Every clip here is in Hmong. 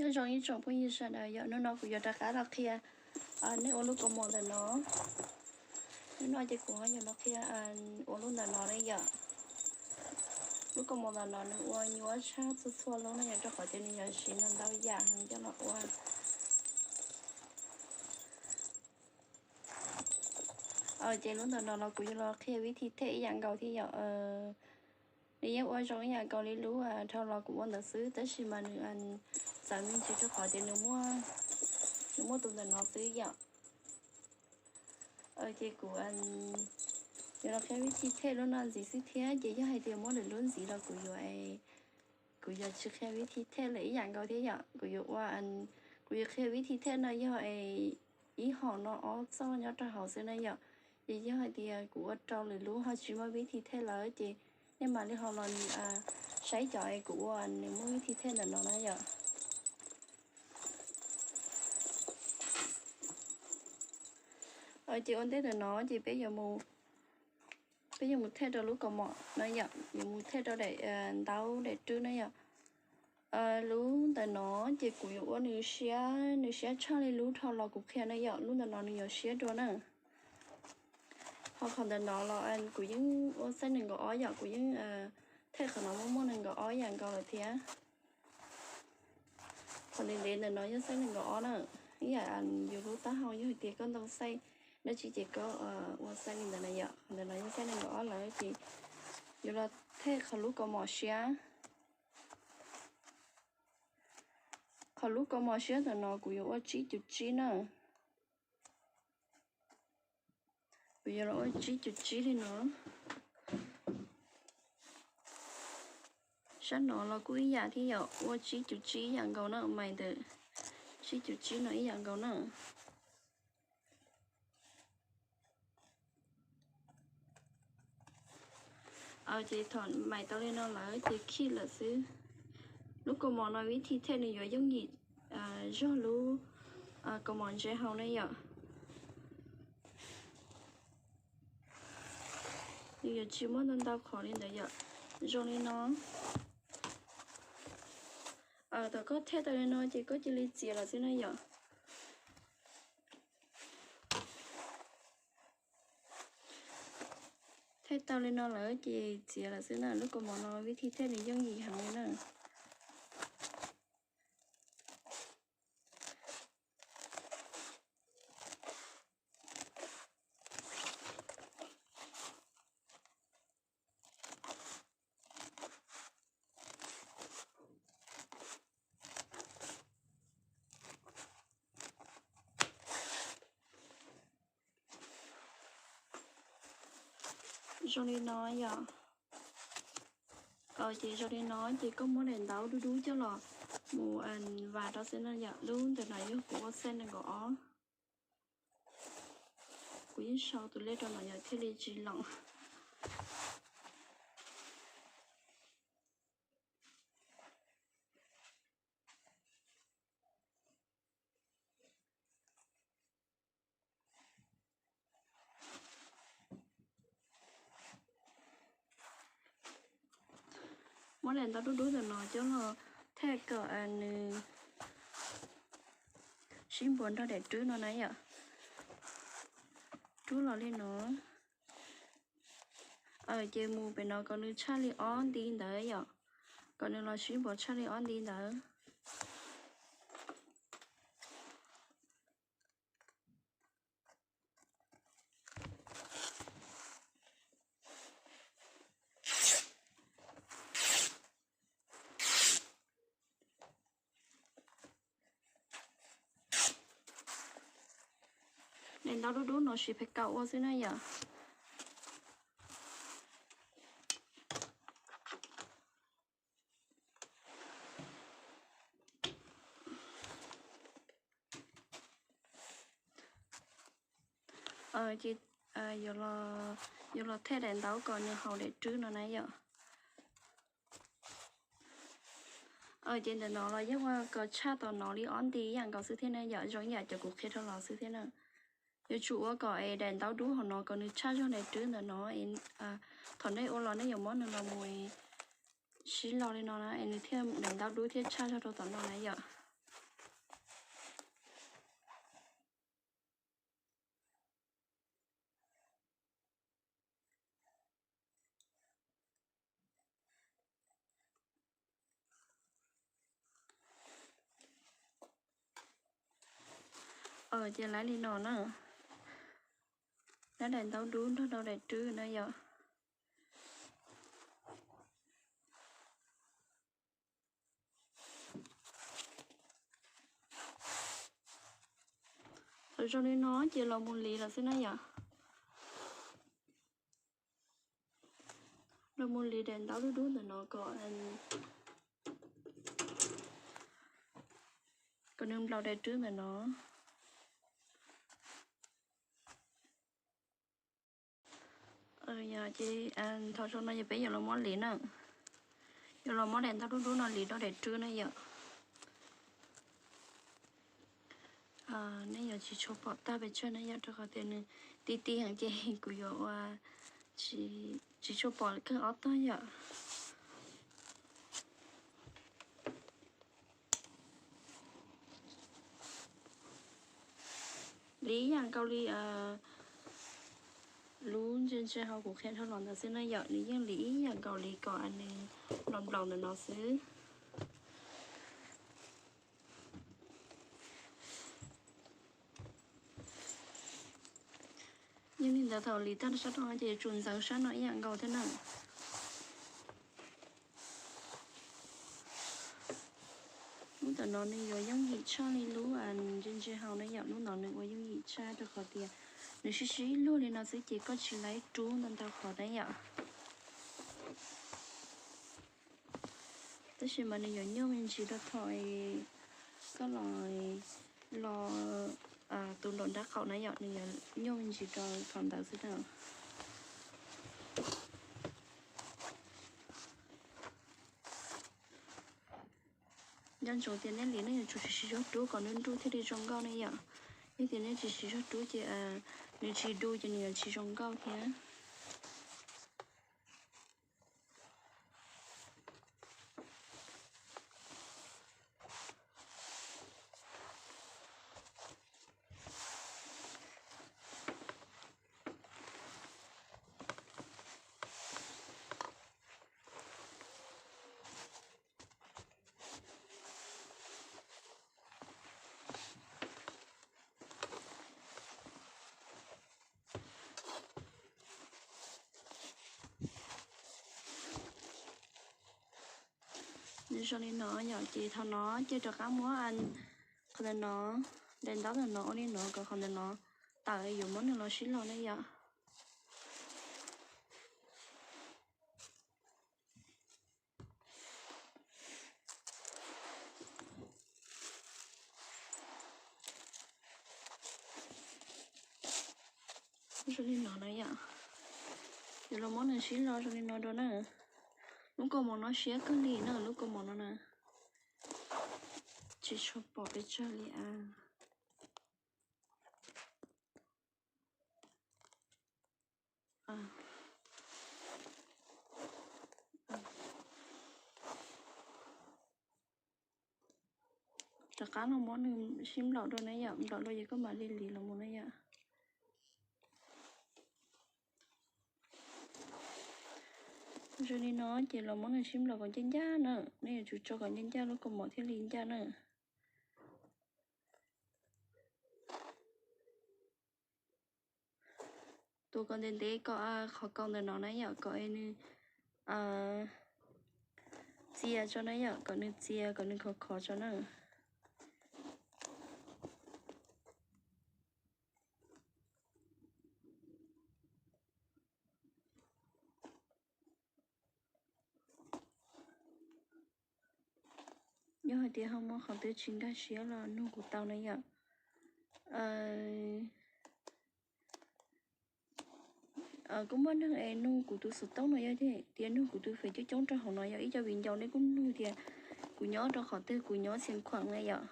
Nyob zoo ib tsoom phooj ywg sawv daws yom, hnub no kuv yuav rov qab los qhia nej ua lub kaus mom ntawm no. Hnub no ces kuv ho yuav los qhia ua lub ntawm no ne yom. Lub kaus mom ntawm no nws ua nyuaj tshaj txhua txhua lub no yom, rau qhov tias nws yuav siv ntau ntau yam heev coj los ua. Ces lub ntawm no los kuv yuav los qhia vib thi thej ib yam nkaus thiab yom. Nws yeej ua zoo ib yam nkaus li lub dhau los kuv ua ntawd xwb, tab sis mas nws txawv me ntsis rau qhov tias nws muaj tus ntawm no xwb yom. Ces kuv yuav los qhia vib thi thej lub no ntxiv xwb thiab, ces yog hais tias muab lwm lub ntxiv los kuv yuav, kuv yuav tsis qhia vib thi thej lawm ib yam nkaus thiab yom. Kuv yuav ua, kuv yuav qhia vib thi thej no yog ib hom no ob txoj nyob rau hauv xwb na yom. Ces yog hais tias kuv ua rau lwm lub ho tsis muaj vib thi thej lawm ces nej mam li ho los saib cov es kuv ua nws muaj vib thi thej ntawm no na yom. Ces ua ntej ntawm no ces peb yuav mus thej rau lub kaus mom na yom, yuav mus thej rau daim ntaub daim rwb na yom. Lub ntawm no ces kuv yuav ua nws siab, nws siab tshaj li lub dhau los kuv qhia na yom, lub ntawm no nws yuav siab dua na. Ho qhov ntawm no los kuv yeej ua xaij nees nkaum ob yom, kuv yeej thej qhov no muaj muaj nees nkaum ob yam nkaus lawm thiab. Qhov ntev ntev ntawm no yog xaij nees nkaum ob na, ib yam yus lub taub hau yog hais tias koj ntoo xaij dab tsi ces koj ua xaij li ntawd na yom. Qhov ntawm no yog xaij nees nkaum ob lawm ces yuav los thej qhov lub kaus mom siab. Qhov lub kaus mom siab ntawm no kuv yuav ua tsib cum tsib na. Kuv yuav los ua tsib cum tsib li no. Sab no los kuj ib yam thiab yom, ua tsib cum tsib ib yam nkaus na, mais ntawm tsib cum tsib no ib yam nkaus na. Ces thaum mais tau li no lawm ces khij lawm xwb. Lub kaus mom no vib thi thej nws yuav yooj yim zog lub kaus mom ntse hau ne yom. Nws yuav tsis muaj ntau ntau qhov li ntawd yom. Zoo li no. Thaum koj thej tau li no ces koj cia li txiav lawm xwb na yom. Thej tau li no lawm ces txiav lawm xwb na. Lub kaus mom no vib thi thej nws yooj yim heev li na. Zoo li no yom. Ces zoo li no ces koj muab daim ntaub dub dub coj los mus vas rau xwb na yom. Lub ntawm no yog kuv ua xaij nees nkaum ob. Kuv yeej sau tus lej rau no yom thiaj li tsis loom. Muab daim ntaub dub dub ntawm no coj los thej kom nws sib npuas nrog daim rwb no na yom. Rub los li no. Ces mus pem no kom nws tshaj li ob nti ntawd yom. Kom nws los sib npuas tshaj li ob nti ntawd. Daim ntaub dub dub no siv phem kaum ua xwb na yom. Ces yuav los thej daim ntaub kom nws haum daim rwb no na yom. Ces ntawm no los yeej ua kom tshaj tom no li ob nti ib yam nkaus xwb thiab na yom, zoo ib yam cov kuv qhia rau los xwb thiab na. Yuav tsum ua kom es daim ntaub dub hauv no kom nws tshaj zog daim rwb ntawm no. Thaum nej ua los nej yuav muab nws los mus sib lo li no na es nws thiaj daim ntaub dub thiaj tshaj zog rau tom no na yom. Ces lawv li no na, lawv daim ntaub dub nrog rau daim rwb na yom. Thaum zoo li no ces los mus liv lawm xwb na yom. Los mus liv daim ntaub dub dub ntawm no kom, kom nws nplaum daim rwb ntawm no. Ces thaum zoo no yog peb yuav los muab liv na, yuav los muab daim ntaub dub dub no liv rau daim rwb na yom. Nej yuav tsis tshua pom tag pes tsawg na yom, rau qhov tias nws ti ti heev ces kuv yuav ua tsis tshua pom kawg ob tog yom. Liv ib yam nkaus li lub ntsia ntsia hauv kuv qhia dhau los ntawd xwb na yom, nws yeej liv ib yam nkaus li kom nws nplaum nplaum ntawm no xwb. Yog li ntawd thaum liv tag sab rau ces yuav tsum ntxeev sab no ib yam nkaus thiab na. Lub ntawm no nws yuav yooj yim tshaj li lub ntsia ntsia hauv na yom, lub no nws ua yooj yim tshaj rau qhov tias nws sib sib luag li no xwb ces koj tsis laib rub ntau ntau qhov na yom. Tab sis mas nws yuav nyuaj me ntsis rau thaum koj los, los tu nraum nraub qaum na yom, nws yuav nyuaj me ntsis rau thaum ntawd xwb na. Nco ntsoov tias nej liv nej yuav tsum siv siv zog rub kom nws nruj thiaj li zoo nkauj ne yom. Yog tias nej tsis siv zog rub ces nws tsis du ces nws yuav tsis zoo nkauj thiab. Nws zoo li no yom, ces thaum no ces rov qab muab qhov ntawm no, daim ntaub ntawm no ua li no kom qhov ntawm no tawm, yuav muab nws los sib los ne yom. Zoo li no na yom. Yuav los muab nws sib los zoo li no rau na. Lub kaus mom no siab kawg li na, lub kaus mom no na. Tsis tshua pom pes tsawg li a. Rov qab los muab nws sib nplaum rau na yom, nplaum rau ces koj mam li liv los mus na yom. Zoo li no ces los muab nws sib nplaum kom ncaj ncaj na, nej yuav tsum tso kom ncaj ncaj lub kaus mom thiaj li ncaj na. Tus kom ntev ntev kom qhov kaus ntawm no na yom, kom nws txias tso na yom, kom nws txias kom nws khov khov tso na. Yog hais tias ho muaj qhov twg tsis nkag siab los nug kuv tau na yom. Kuj muaj neeg es nug kuv tus xov tooj no yog tias nug kuv tus fev coob coob rau hauv no yog ib co viv ncaus nej kuj nug tias kuv nyob rau qhov twg, kuv nyob Xiav Khuam na yom.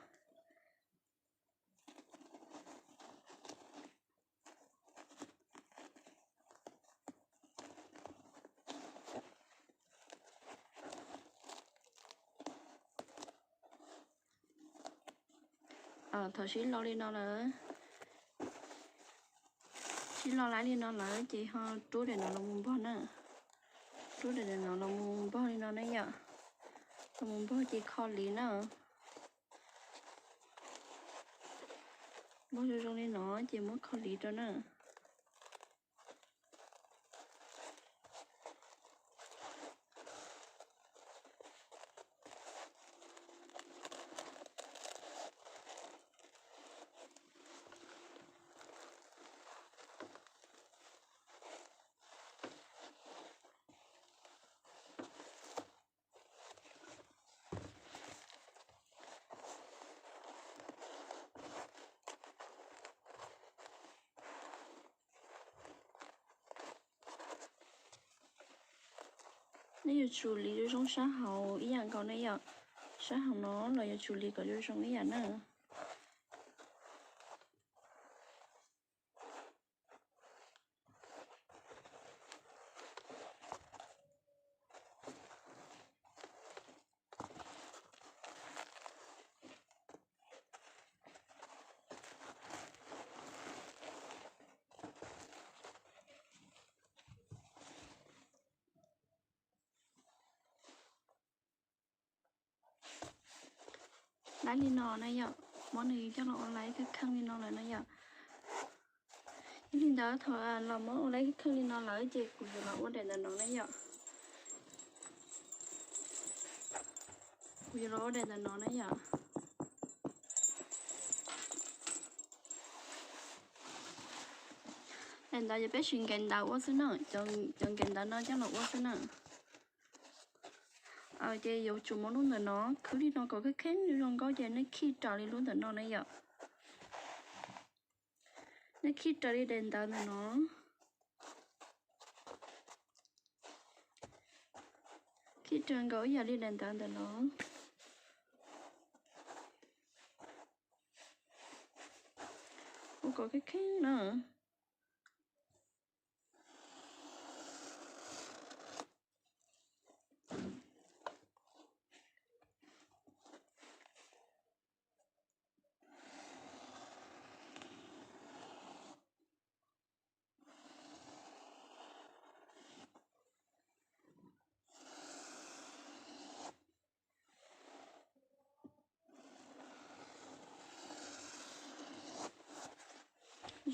Thaum sib lo li no lawm, sib lo lawm li no lawm ces ho rub daim no los mus npog na. Rub daim no los mus npog li no na yom. Los mus npog ces kho liv na. Muab zoo zoo li no ces muab kho liv rau na. Nej yuav tsum liv zoo zoo sab hauv ib yam nkaus ne yom. Sab hauv no los yuav tsum liv kom zoo zoo ib yam na. Laib li no na yom, muab nws coj los ua laib kheej kheej li no lawm na yom. Yog li ntawd thaum los muab ua laib kheej kheej li no lawm ces kuv yuav los ua daim ntawm no na yom. Kuv yuav los ua daim ntawm no na yom. Daim ntawd ces peb siv nkev ntawv ua xwb na, cov nkev ntawv no coj los ua xwb na. Ces yuav tsum muab lub ntawm no khwb li no kom kheej kheej zoo nkauj ces nej khij raws li lub ntawm no na yom. Nej khij raws li daim ntawv ntawm no. Khij raws nkaus ib yam li daim ntawv ntawm no. Ua kom kheej kheej na.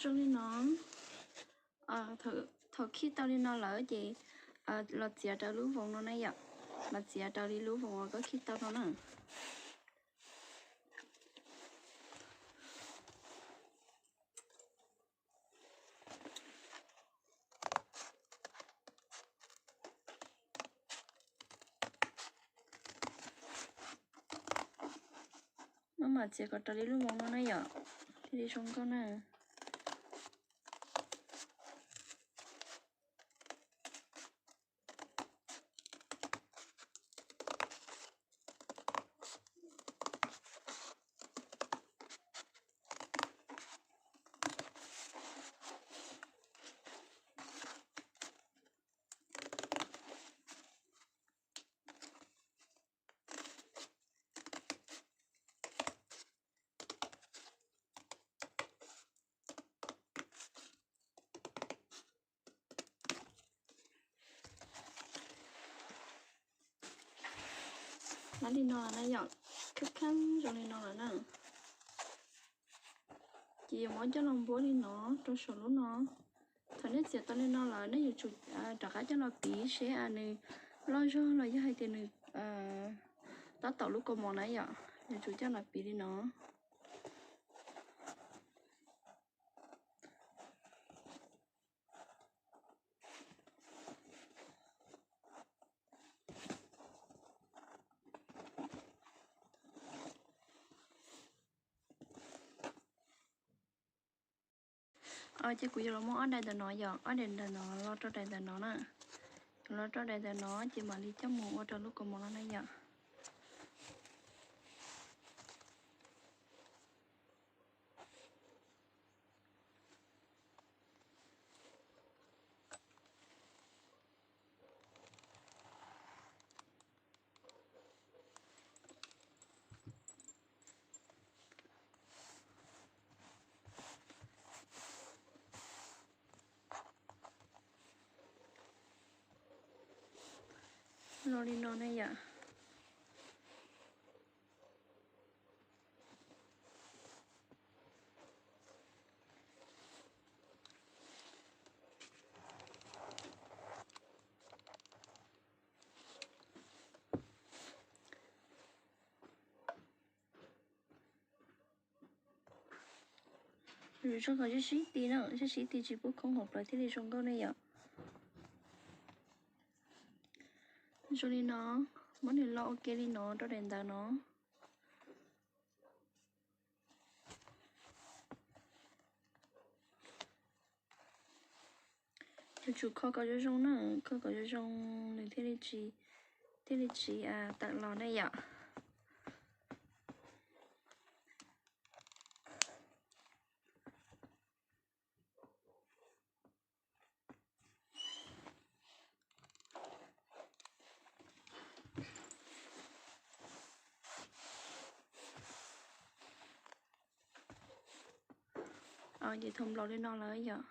Zoo li no. Thaum khij tau li no lawm ces los txiav raws lub voos no na yom. Los txiav raws li lub voos uas koj khij tau no na. Maj mam txiav kom raws li lub voos no na yom, thiaj li zoo nkauj na. Laib li no lawm na yom, kheej kheej zoo li no lawm na. Ces yuav muab coj los npuab li no rau saum lub no. Thaum nej txiav tau li no lawm nej yuav tsum rov qab coj los piv seb nws loj zog los yog hais tias nws tab tom lub kaus mom na yom, yuav tsum coj los piv li no. Ces kuv yuav los muab ob daim ntawm no yom, ob daim ntawm no los rau daim ntawm no na. Yuav los rau daim ntawm no ces mam li coj mus ua rau lub kaus mom no na yom. Los li no ne yom. Zoo kom sib sib ti na, sib sib ti tsis pub khoob hauv plawv thiaj li zoo nkauj ne yom. Zoo li no, muab nws lo ua ke li no rau daim ntawv no. Yuav tsum kho kom zoo zoo na, kho kom zoo zoo nws thiaj li tsis, thiaj li tsis tawm los ne yom. Ces thaum nplaum li no lawm yom.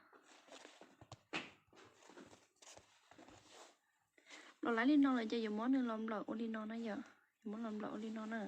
Nplaum laib li no lawm ces yuav muab nws los nplawm ua li no na yom, yuav muab los nplawm ua li no na.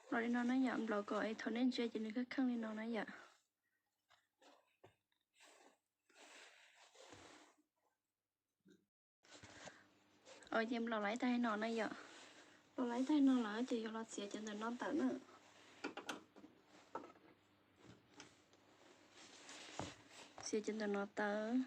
Nplaum li no na yom, nplaum kom es thaum nej ntsia ces nws kheej kheej li no na yom. Ces nplaum laib tag no na yom, nplaum laib tag no lawm ces yuav los txiav cov ntawm no tawm na. Txiav cov ntawm no tawm.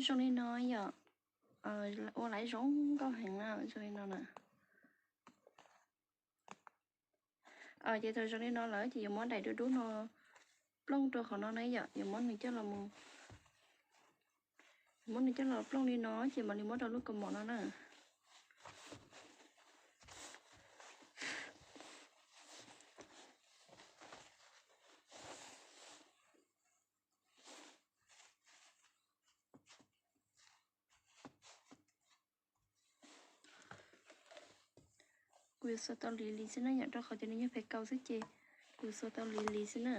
Zoo li no yom, ua laib zoo nkauj heev na, zoo li no na. Ces thaum zoo li no lawm ces yuav muab daim dub dub no plooj rau qhov no na yom, yuav muab nws coj los, muab nws coj los plooj li no ces mam li muab rau lub kaus mom no na. Kuv yuav xuas tau lim lim xwb na yom, rau qhov tias nws yog pem kaus xwb ces kuv xuas tau lim lim xwb na.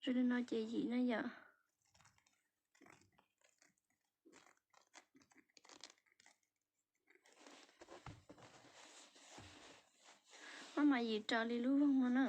Zoo li no ces yim na yom. Maj mam yim raws li lub voog no na.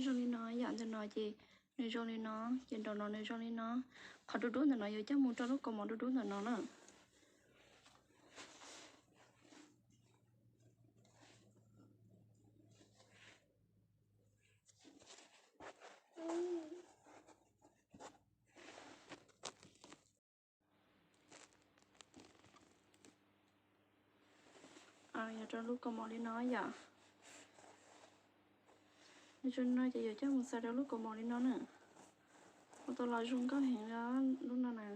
Zoo li no, yam ntawm no ces nws zoo li no, ces nraum no nws zoo li no. Qhov dub dub ntawm no yuav coj mus rau lub kaus mom dub dub ntawm no na. Yog rau lub kaus mom li no yom. Nws tsis no ces yuav coj mus xaws rau lub kaus mom li no na. Ua tau los zoo nkauj heev li lub no na.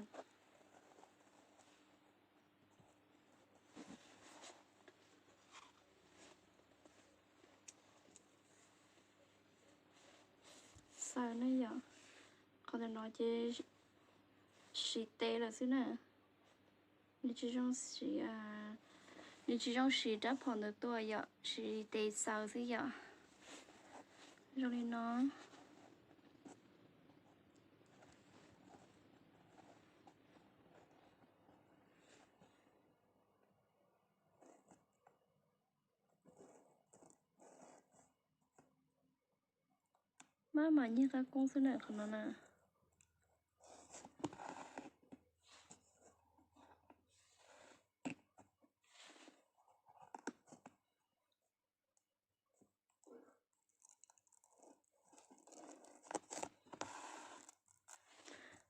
Xaws ne yom. Qhov ntawm no ces siv tes lawm xwb na. Nws tsis zoo siv, nws tsis zoo siv rab phom ntawd tua yom, siv tes xaws xwb yom. Zoo li no. Maj mam nyiag qab koob xwb na qhov no na.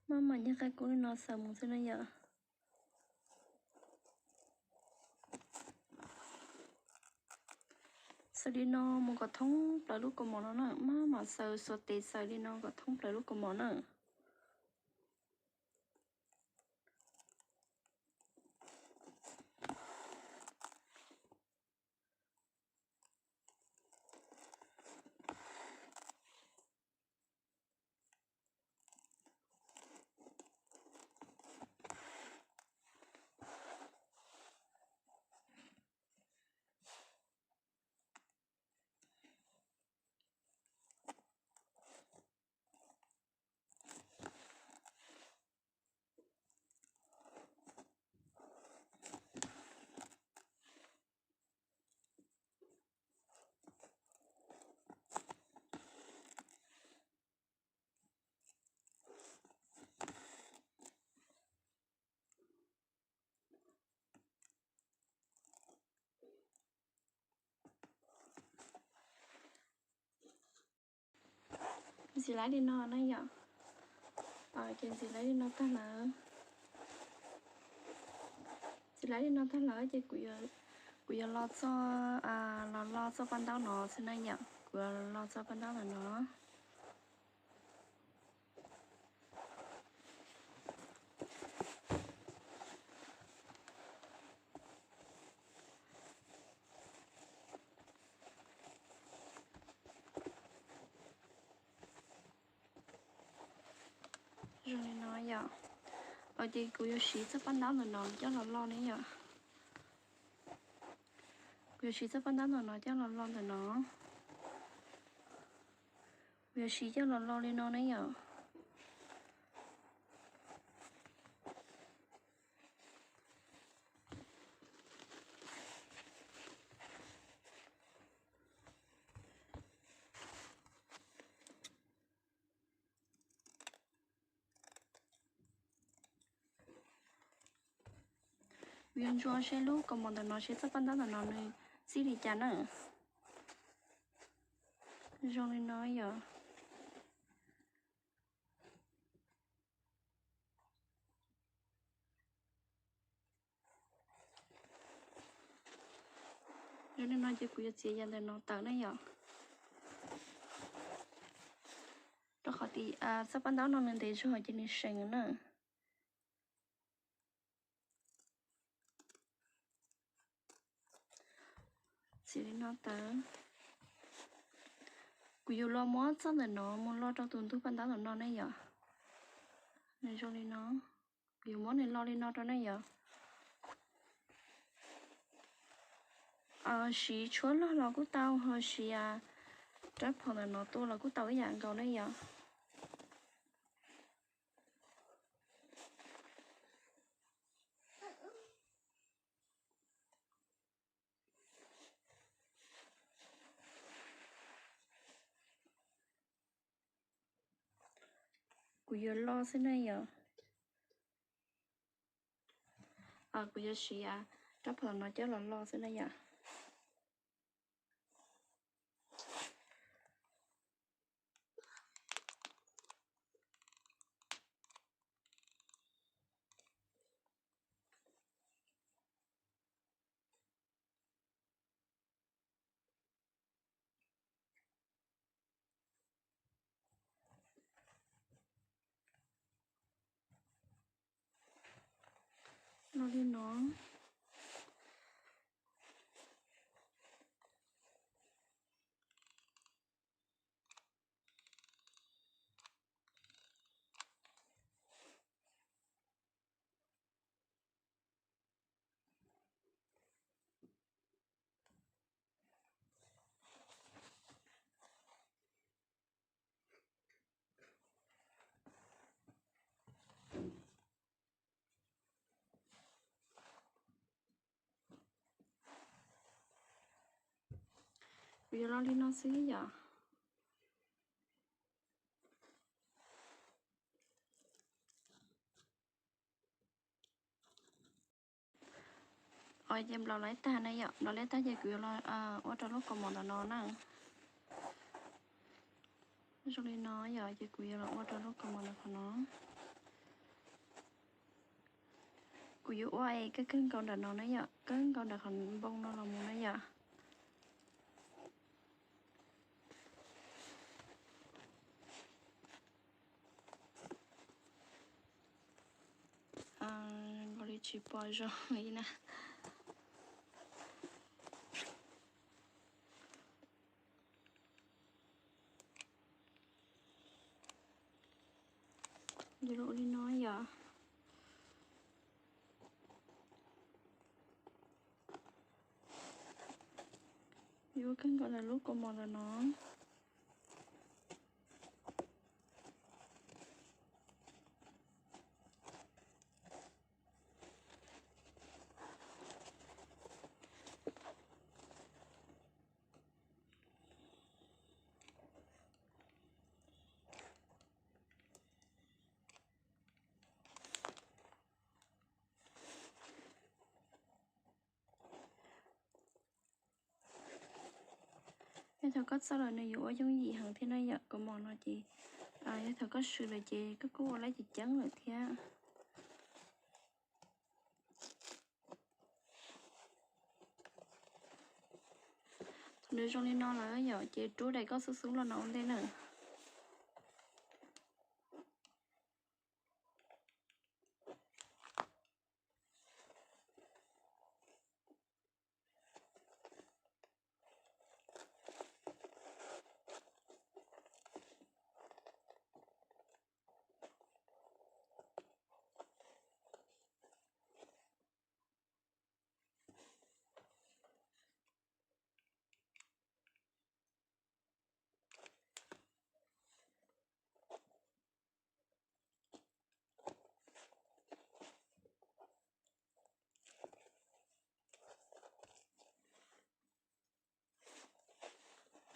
Maj mam nyiag qab koob li no xaws mus xwb na yom. Xaws li no mus kom thoob plaws lub kaus mom no na, maj mam xaws xuas tes xaws li no kom thoob plaws lub kaus mom na. Ntxiv laib li no na yom. Ces ntxiv laib li no tag lawm. Ntxiv laib li no tag lawm ces kuv yuav los txog, los lo txoj paj ntaub no xwb na yom. Kuv yuav los lo txoj paj ntaub ntawm no. Zoo li no yom. Ces kuv yuav siv txoj paj ntaub ntawm no coj los lo ne yom. Kuv yuav siv txoj paj ntaub ntawm no coj los lo ntawm no. Kuv yuav siv coj los lo li no ne yom. Kuv yuav ntsuas seb lub kaus mom ntawm no seb txoj paj ntaub ntawm no nws txij li cas na. Zoo li no yom. Zoo li no ces kuv yuav txiav yav ntawm no tawm na yom. Rau qhov tias txoj paj ntaub no nws ntev zog ces nws seem na. Txiav li no tawm. Kuv yuav los muab txoj ntawm no mus lo rau tus ntug paj ntaub ntawm no ne yom. Nws zoo li no. Kuv yuav muab nws lo li no rau nej yom. Siv tshuab log los kuj tau, ho siv rab phom ntawm no tua los kuj tau ib yam nkaus ne yom. Kuv yuav lo xwb na yom. Kuv yuav siv rab phom no coj los lo xwb na yom. Los li no. Kuv yuav los li no xwb yom. Os, ces nplaum lawv tag na yom, nplaum lawv tag ces kuv yuav los ua rau lub kaus mom ntawm no na. Zoo li no yom, ces kuv yuav los ua rau lub kaus mom ntawm qhov no. Kuv yuav ua es kawg kawg nkaus nram no na yom, kawg nkaus nram qhov npoo no los mus na yom. Nkaus li tsis pom zoo li na. Yuav ua li no yom. Yuav kawg nkaus ntawm lub kaus mom ntawm no. Yog thaum koj txawj lawm nws yuav ua yooj yim heev thiab na yom, kaus mom no ces yog thaum koj swm lawm ces koj kuj ua lawv ceev ceev lawm thiab. Thaum nws zoo li no lawm yom, ces rub daim koj xub xub los no ua ntej na.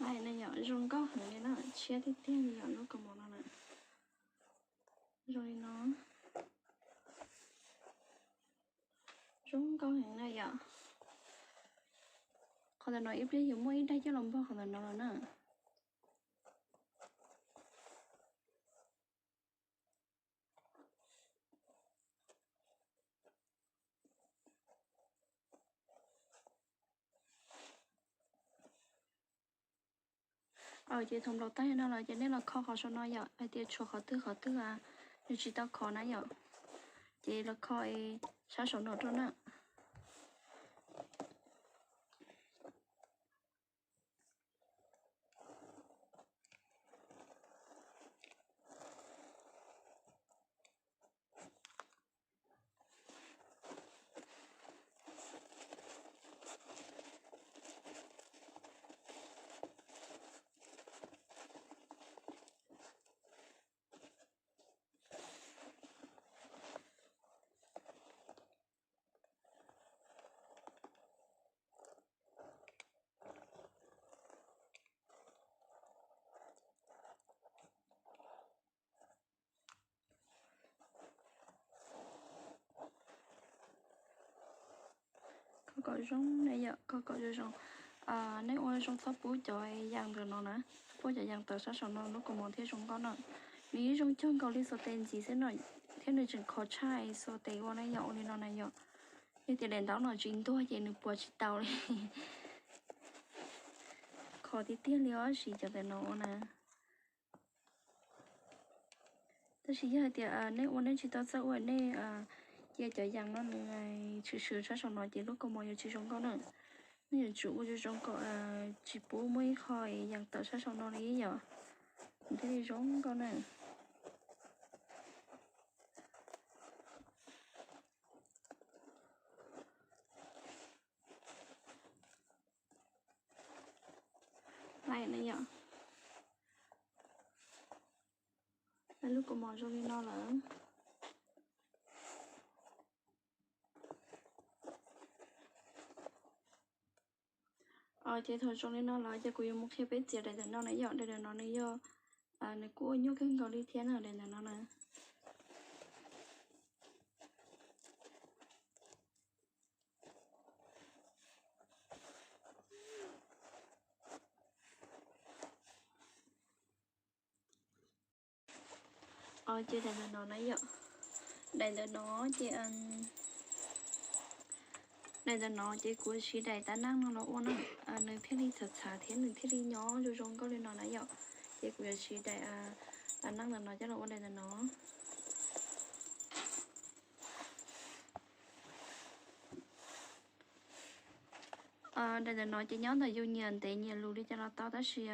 Aib, no yom, zoo nkauj heev li na, tshiab tiag tiag li yom, lub kaus mom no na. Zoo li no. Zoo nkauj heev na yom. Qhov ntawm no ib pliag yuav muaj ib daim coj los npog qhov ntawm no los na. Ces thaum nplaum tag no lawm ces nej los kho qhov saum no yom, hais tias tshuav qhov twg qhov twg nws tsis tau khov na yom, ces los kho sab saum no rau na. Kho kom zoo na yom, kho kom zoo zoo. Nej ua zoo txhob pub cov yas ntawm no na, txhob pub cov yas tawm sab saum no lub kaus mom thiaj zoo nkauj na. Nws yeej zoo cuag nkaus li xos tes ntxiv xwb no, thiab nws tseem khov tshaj xos tes ua na yom, ua li no na yom. Yog tias daim ntaub no tsis ntuag ces nws puas tsis tau li. Khov tiag tiag li os, siv cov ntawm no ua na. Tab sis yog hais tias nej ua nej tsis tau txawj ua nej Cia cov yas no nws tshwm sab saum no ces lub kaus mom yuav tsis zoo nkauj na. Nej yuav tsum ua zoo zoo kom tsis pub muaj ib qho yas tawm sab saum no li yom, nws thiaj li zoo nkauj na. Lawm na yom, lub kaus mom zoo li no lawm. Ces thaum zoo li no lawm ces kuv yuav mus qhia peb txiav daim ntawm no na yom. Daim ntawm no nws yog, nws kuj ua nyuaj kawg nkaus li thiab na daim ntawm no na. Ces daim ntawm no na yom, daim ntawm no ces, daim ntawm no ces kuv siv daim tab neeg no los ua na, nws thiaj li txhav txhav thiab nws thiaj li nyob zoo zoo nkauj li no na yom. Ces kuv yuav siv daim tab neeg ntawm no coj los ua daim ntawm no. Daim ntawm no ces nyob ntawm yus nyiam ntev nyiam lus li cas los tau, tab sis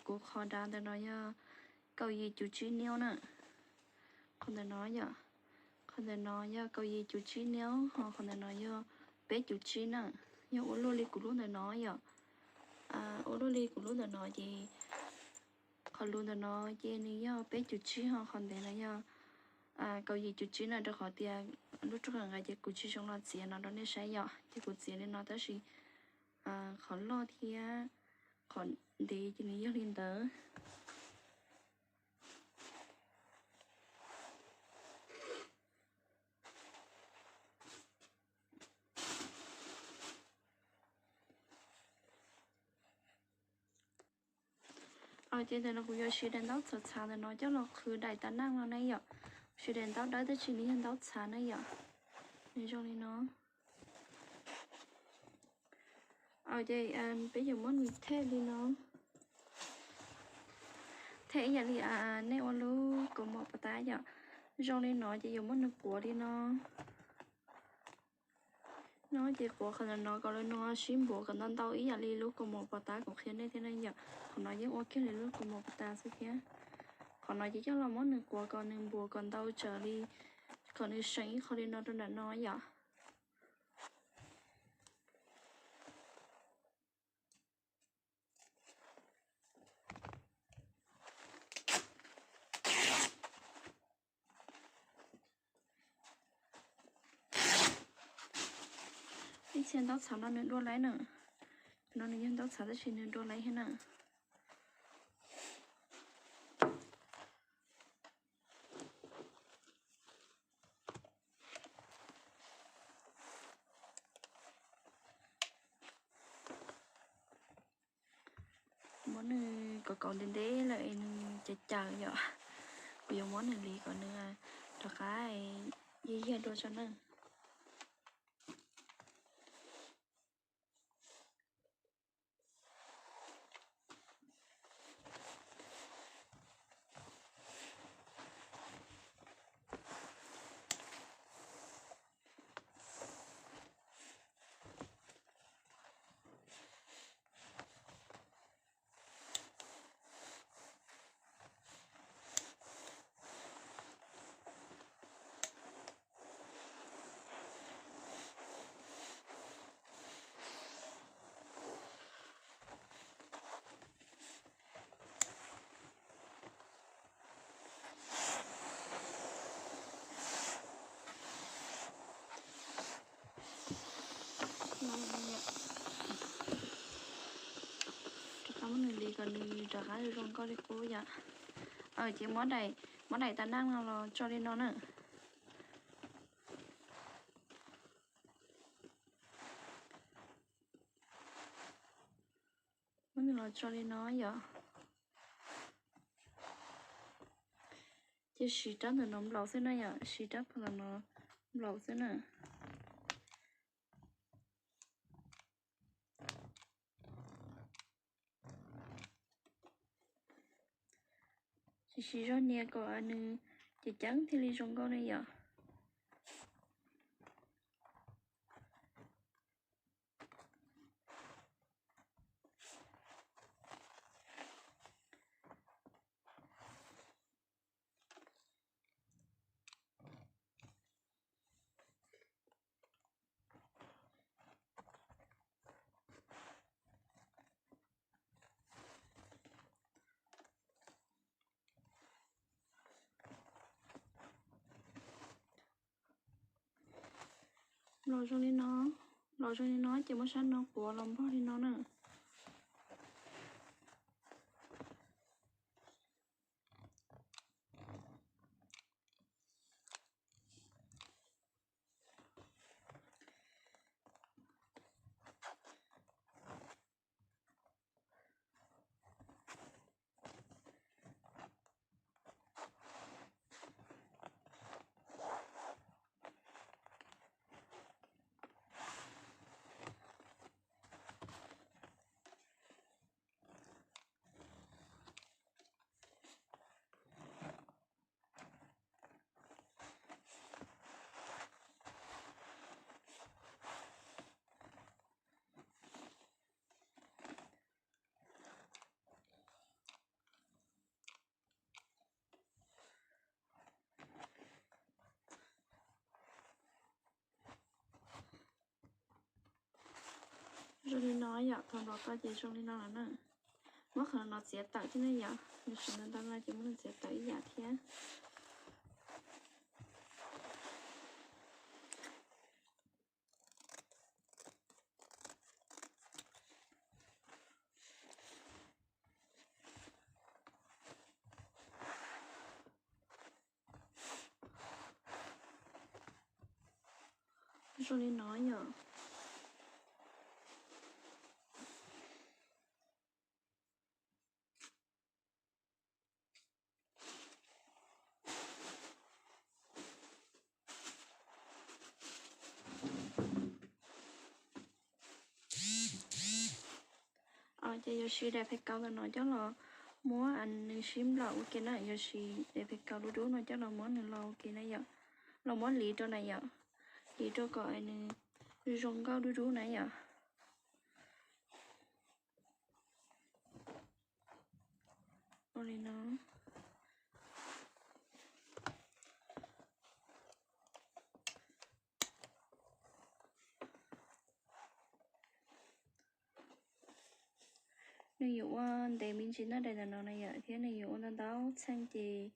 kuv qhov dav ntawm no yog kaum yim cuv tsib niub na. Qhov ntawm no yom, qhov ntawm no yog kaum yim cuv tsib niub, ho qhov ntawm no yog peb cuv tsib na. Yog ua luaj li kuv lub ntawm no yom, ua luaj li kuv lub ntawm no ces qhov lus ntawm no ces nws yog peb cuv tsib, ho qhov ntev no yog kaum yim cuv tsib na, rau qhov tias lub rooj nqaim ces kuv tsis zoo los txiav no rau nej saib yom. Ces kuv txiav li no tab sis qhov loj thiab qhov ntev ces nws yog li ntawd. Ces ntawm no kuv yuav siv daim ntaub txhav txhav ntawm no coj los qhwv daim tab neeg no ne yom. Siv daim ntaub dawb tab sis nws yog ntaub txhav ne yom. Nws zoo li no. Ces peb yuav muab nws them li no. Them ib yam li nej ua lub kaus mom pos tab yom. Zoo li no ces yuav muab nws quav li no. No ces quav qhov ntawm no kom lawv no sib npuav kom ntau ntau ib yam li lub kaus mom pos tab kuv qhia nej thiab na yom. Qhov no yeej ua kiag li lub kaus mom pos tab xwb thiab. Qhov no ces coj los muab nws quav kom nws npuav kom ntau tsawv li, kom nws seem ib qho li no rau nram no yom. Ib txhia ntaub txhav no nws dua laib na. Tus no nws yog ntaub txhav tab sis nws dua laib thiab na. Muab nws kom kauv ntev ntev lawm es nws caws caws yom. Kuv yuav muab nws lis kom nws rov qab yag yag dua tso na. Rov qab muab nws lis kom nws rov qab zoo nkauj li qub yom. Ces muab daim tab neeg no los tso li no na. Muab nws los tso li no yom. Ces siv rab ntawm no nplaum xwb na yom, siv rab phom ntawm no nplaum xwb na. Siv siv zog nias kom nws ceev ceev thiaj li zoo nkauj ne yom. Los zoo li no, los zoo li no ces muab sab no quav los npog li no na. Zoo li no yom, thaum nplov tau ces zoo li no lawm na. Muab qhov no txiav tawm thiab na yom, nws sawv ntau ntau no ces muab nws txiav tawm ib yam thiab. Zoo li no yom. Ces yuav siv daim phem kaus ntawm no coj los muab nws sib nplawm ua ke na, yuav siv daim phem kaus dub dub no coj los muab nws los ua ke na yom. Los muab liv rau na yom, liv rau kom nws zoo nkauj dub dub na yom. Ua li no. Nws yuav ua ntev me ntsis na, daim ntawm no na yom, thiab nws yuav ua ntau ntau txheej ces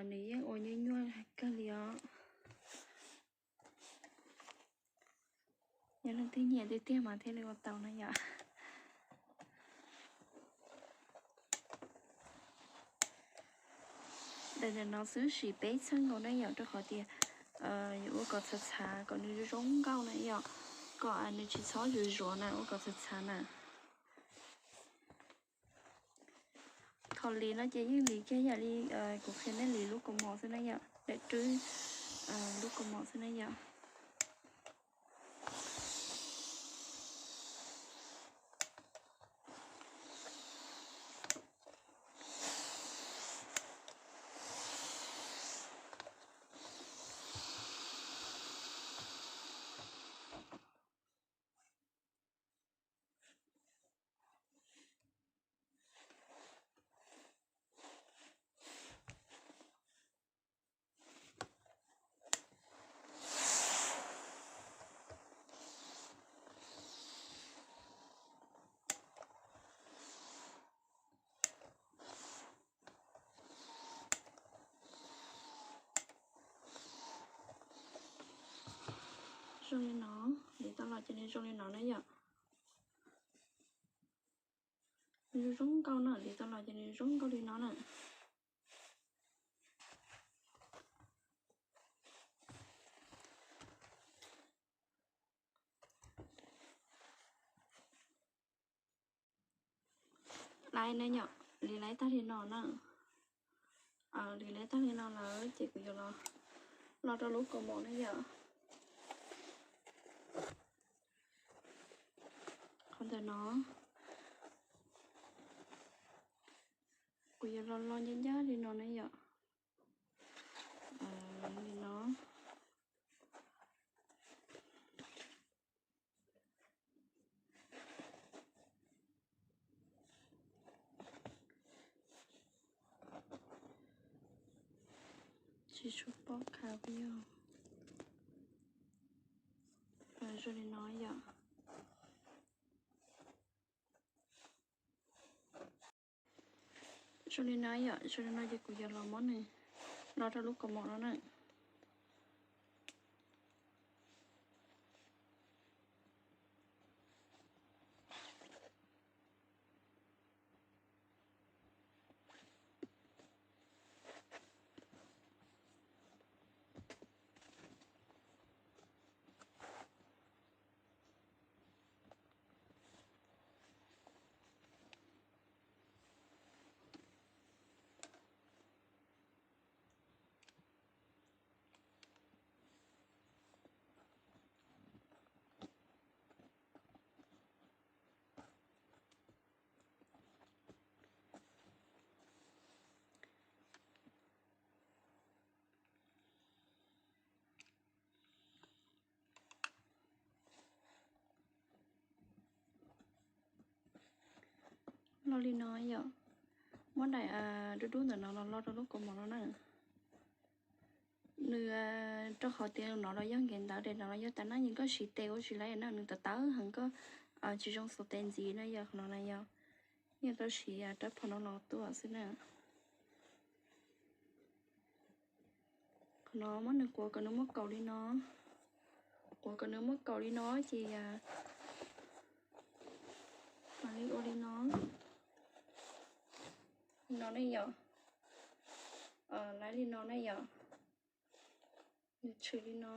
nws yeej ua nyuaj nyuaj kawg li os. Yog leej twg nyiam tiag tiag mas thiaj li ua tau na yom. Daim ntawm no xwb siv peb txheej nkaus na yom, rau qhov tias yuav ua kom txhav txhav kom nws zoo nkauj na yom, kom nws tsis txhob zuav zuav na, ua kom txhav txhav na. Thaum liv no ces yeej liv kiag yam li kuv qhia nej liv lub kaus mom xwb na yom, daim rwb lub kaus mom xwb na yom. Zoo li no, liv tau los ces nws zoo li no na yom. Nws zoo zoo nkauj na, liv tau los ces nws zoo nkauj li no na. Laib na yom, liv laib tag li no na. Liv laib tag li no lawm ces kuv yuav los, los rau lub kaus mom na yom. Qhov ntawm no kuv yuav los los ncaj ncaj li no na yom. Li no. Tsis tshua pom khav pes yog. Zoo li no yom. Zoo li no yom, zoo li no ces kuv yuav los muab nws los rau lub kaus mom no na. Lo li no yom, muab daim dub dub ntawm no los lo rau lub kaus mom no na. Nws rau qhov tias no los yog nkev ntawv, daim no los yog tas naj, yeej koj siv tes ua tsis laib na, nws tawv tawv heev, koj tsis zoo xov tes ntxiv na yom. Qhov no na yom, yeej tau siv rab phom no los tuaj xwb na. Qhov no muab nws quav kom nws muaj kaus li no, quav kom nws muaj kaus li no ces mam li ua li no, li no ne yom, laib li no ne yom, nws tshwm li no.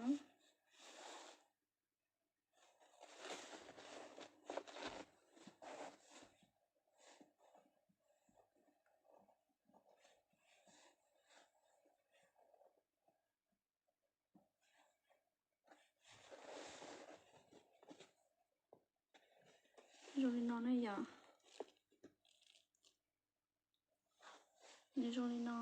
Zoo li no ne yom, nws zoo li no.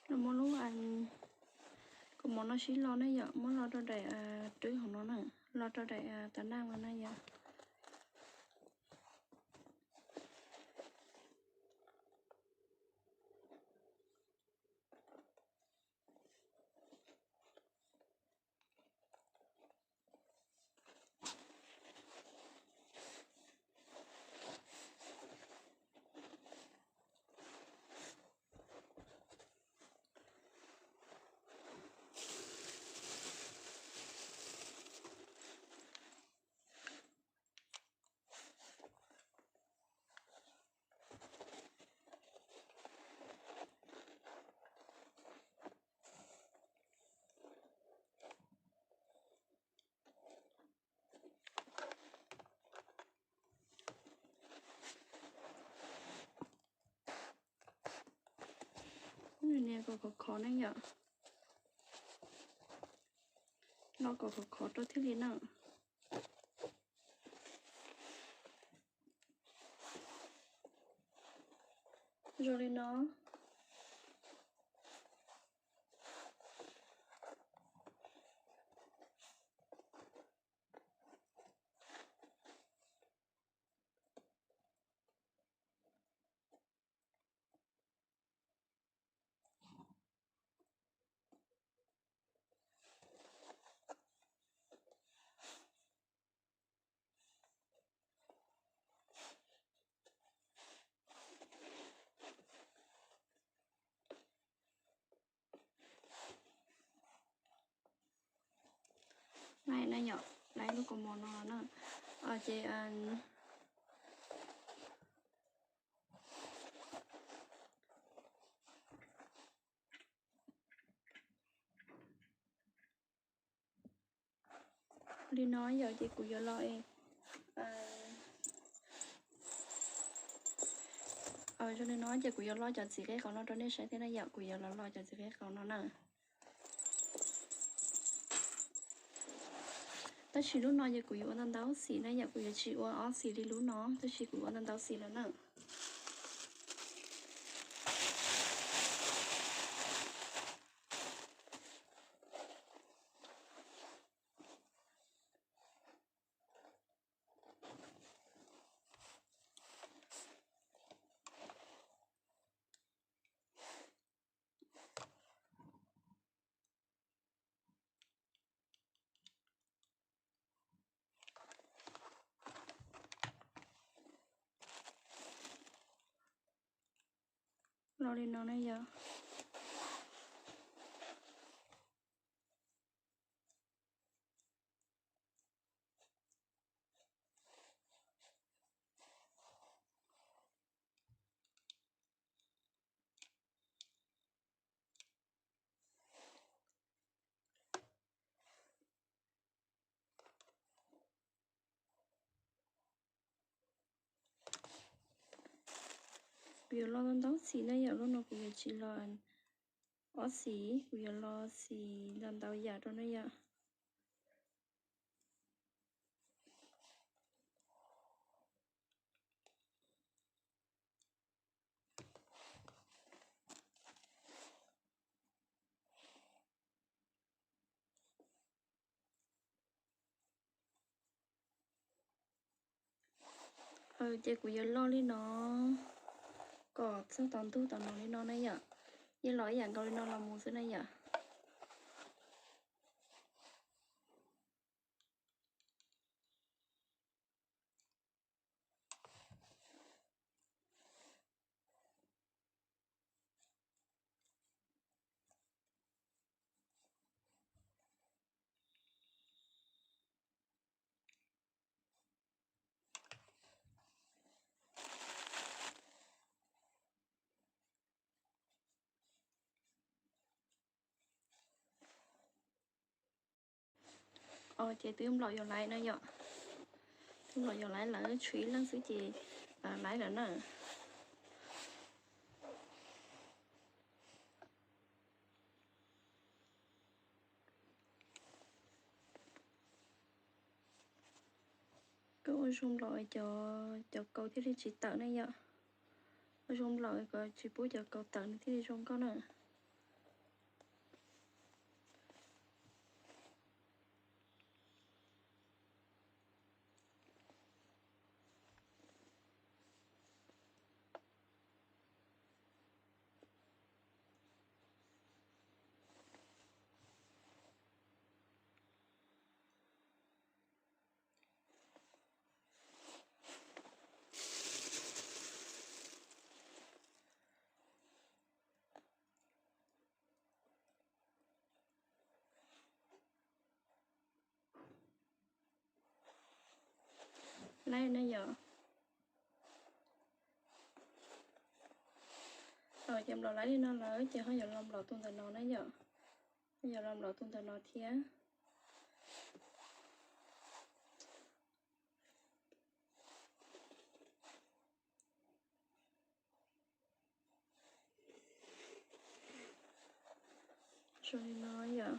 Los muab lub kaus mom no sib lo ne yom, muab lo rau daim rwb hauv no na, lo rau daim tas naj no na yom. Nias kom khov khov ne yom, lo kom khov khov rau thiaj li na. Zoo li no. Laib na yom, laib lub kaus mom no na. Ces li no yom, ces kuv yuav los zoo li no ces kuv yuav lo cov txiv qe qaum no rau nej saib thiab na yom, kuv yuav los lo cov txiv qe qaum no na. Tab sis lub no ces kuv yuav ua ntau ntau xim na yom, kuv yuav tsis ua ob xim li lub no, tab sis kuv ua ntau ntau xim lawm na. Lo li no na yom. Kuv yuav lo ntau ntau xim na yom, lub no kuv yuav tsis lo ob xim, kuv yuav lo xim ntau ntau yam rau na yom. Ces kuv yuav lo li no kom txog tom ntug tom no li no na yom. Yeej lo ib yam nkaus li no los mus xwb na yom. Ces twb nplaum yuav laiv na yom. Twb nplaum yuav laiv lawm, tshuav ib leeg xwb ces laiv lawm na. Koj ua zoo nplaum cov, cov kaus thiaj li tsis tawm na yom. Ua zoo nplaum kom tsis pub cov kaus tawm nws thiaj li zoo nkauj na. Laiv na yom. Ces nplaum laiv li no lawm ces ho yuav los nplaum tus ntawm no na yom. Ho yuav los nplaum tus ntawm no thiab. Zoo li no yom.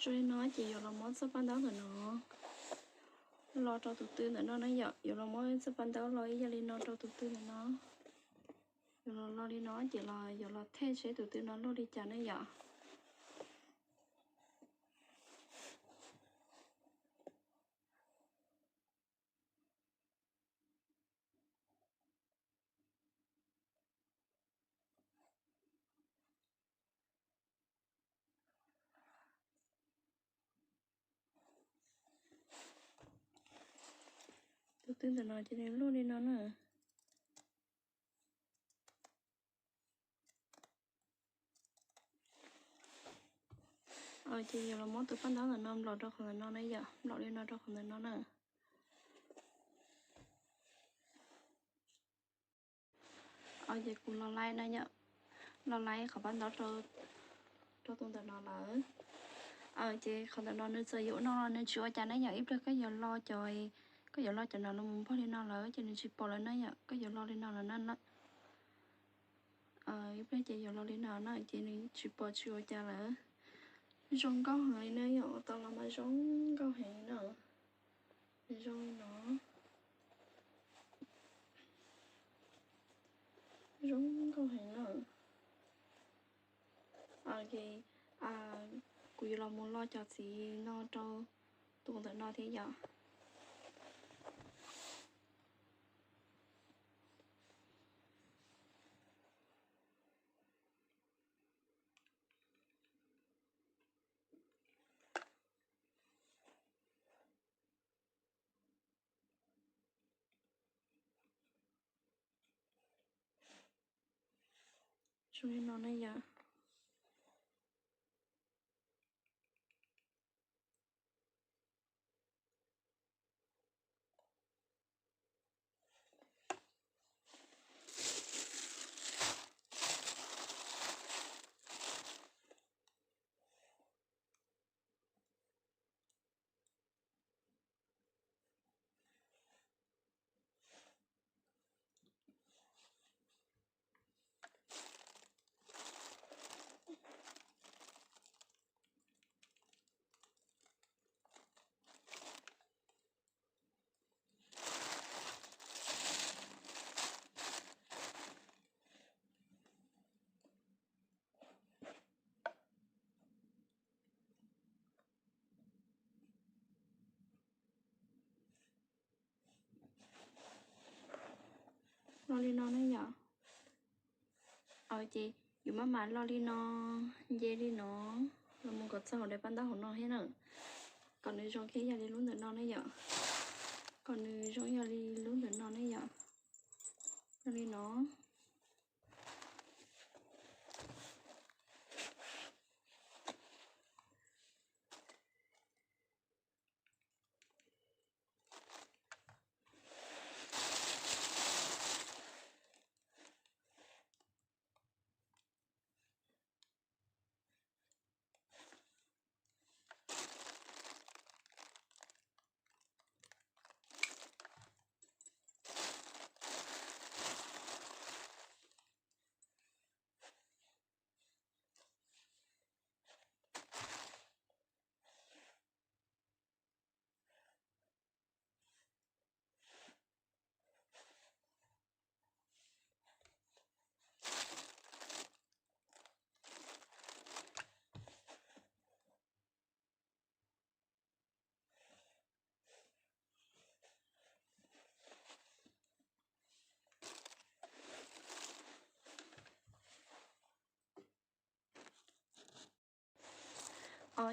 Zoo li no ces yuav los muab txoj paj ntaub ntawm no lo rau tus tw ntawm no na yom. Yuav los muab txoj paj ntaub lo ib yam li no rau tus tw ntawm no. Yuav los lo li no ces los yuav los thaij seb tus tw no luaj li cas na yom. Tus tw ntawm no ces nws luaj li no na. Ces yuav los muab tus paj ntaub ntawm no nplaum rau qhov ntawm no na yom, nplaum li no rau qhov ntawm no na. Ces kuv los laiv na yom, los laiv qhov paj ntaub rau tus ntawm no lawm. Ces qhov ntawm no nws txawm yuav ua no los nws tsis ua cas na yom, ib pliag koj yuav lo cov, koj yuav lo cov no los mus npog li no lawm ces nws tsis pom lawm na yom, koj yuav lo li no lawm na. Ib pliag ces yuav lo li no na ces nws tsis pom tsis ua cas lawm. Zoo nkauj heev li na yom, ua tau los mas zoo nkauj heev na. Zoo li no. Zoo nkauj heev na. Ces kuv yuav los mus lo cov txiv no rau tus ntawm no thiab yom. Zoo li no na yom. Los li no ne yom. Ces yus maj mam los li no, nce li no, los mus kom txog hauv daim paj ntaub hauv no thiab na. Kom nws zoo kiag yog li lub ntawm no ne yom. Kom nws zoo yog li lub ntawm no ne yom. Zoo li no.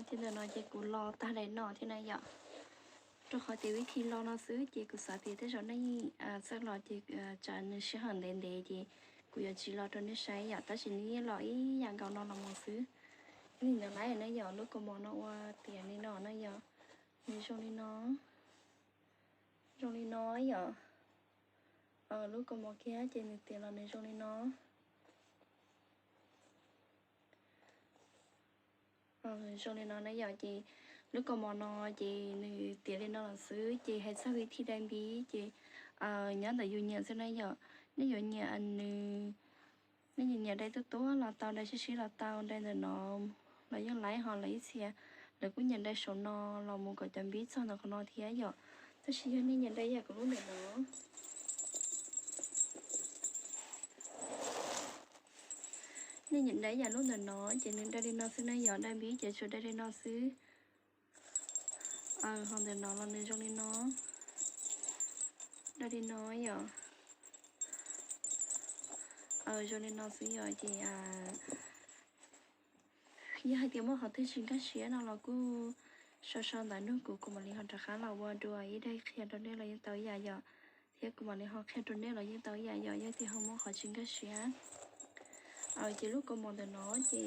Ces ntawm no ces kuv los tag daim no thiab na yom. Rau qhov tias vib thi los no xwb ces kuv xav tias tej zaum nej txawj los ces tsam nws sij hawm ntev ntev ces kuv yuav tsis los rau nej saib yom, tab sis nws yeej los ib yam nkaus no los mus xwb. Li ntawd lawm na yom, lub kaus mom no ua tiav li no na yom, nws zoo li no, zoo li no yom. Lub kaus mom kiag ces nws tiav los nws zoo li no. Zoo li no na yom, ces lub kaus mom no ces nws tiav li no lawm xwb ces hais txog vib thi dai npib ces nyob ntawm yus nyiam xwb na yom. Nej yuav nyiam nws, nej yuav nyiam dai tuab tuab los tau, dai sib sib los tau, dai ntawm no los yeej laib, ho lawv ib txhia lawv kuj nyiam dai saum no los mus kom cov npib txog ntawm qhov no thiab yom. Tab sis yog nej nyiam dai yam kuv lub ntawm no, nej nyiam dai yam lub ntawm no ces nws dai li no xwb na yom, dai npib ces tsuas dai li no xwb. Ho ntawm no los nws zoo li no, dai li no yom. Zoo li no xwb yom, ces yog hais tias muaj qhov twg tsis nkag siab no los kuj sau sau ntawv nug kuv, kuv mam li ho rov qab los ua dua ib daim qhia rau nej los yeej tau ib yam yom, thiab kuv mam li ho qhia rau nej los yeej tau ib yam yom, yog tias ho muaj qhov tsis nkag siab. Ces lub kaus mom ntawm no ces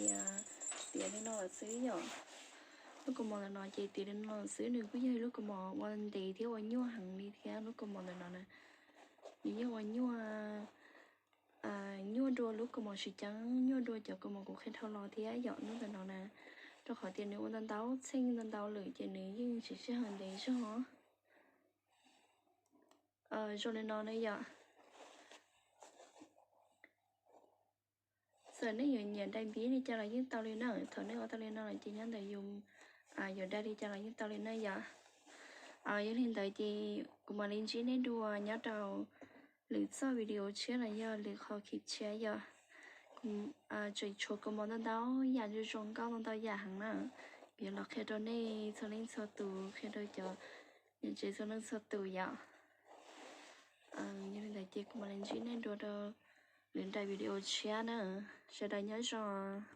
tiav li no lawm xwb yom. Lub kaus mom ntawm no ces tiav li no lawm xwb, nws kuj yog lub kaus mom ua ntev thiab ua nyuaj heev li thiab. Lub kaus mom ntawm no na, nws yeej ua nyuaj, nyuaj dua lub kaus mom tsis ceeb, nyuaj dua cov kaus mom kuv qhia dhau los thiab yom. Lub ntawm no na, rau qhov tias nws ua ntau ntau txheej ntau ntau lawm ces nws yeej tsis sij hawm ntev zog. Zoo li no ne yom. Txawm nej yuav nyiam dai npib li cas los yeej tau li na, thaum nej ua tau li no lawm ces nyob ntawm yus yuav dai li cas los yeej tau li na yom. Yog li ntawd ces kuv mam li ntsib nej dua nyob rau lwm txoj video tshiab los yog lwm qhov clip tshiab yom. Tseem tshuav kaus mom ntau ntau yam zoo zoo nkauj ntau ntau yam heev na, kuv yuav los qhia rau nej txhua leej txhua tus, qhia rau cov niam tsev txhua leej txhua tus yom. Yog li ntawd ces kuv mam li ntsib nej dua rau lwm daim video tshiab na. Sawv daws nyob zoo.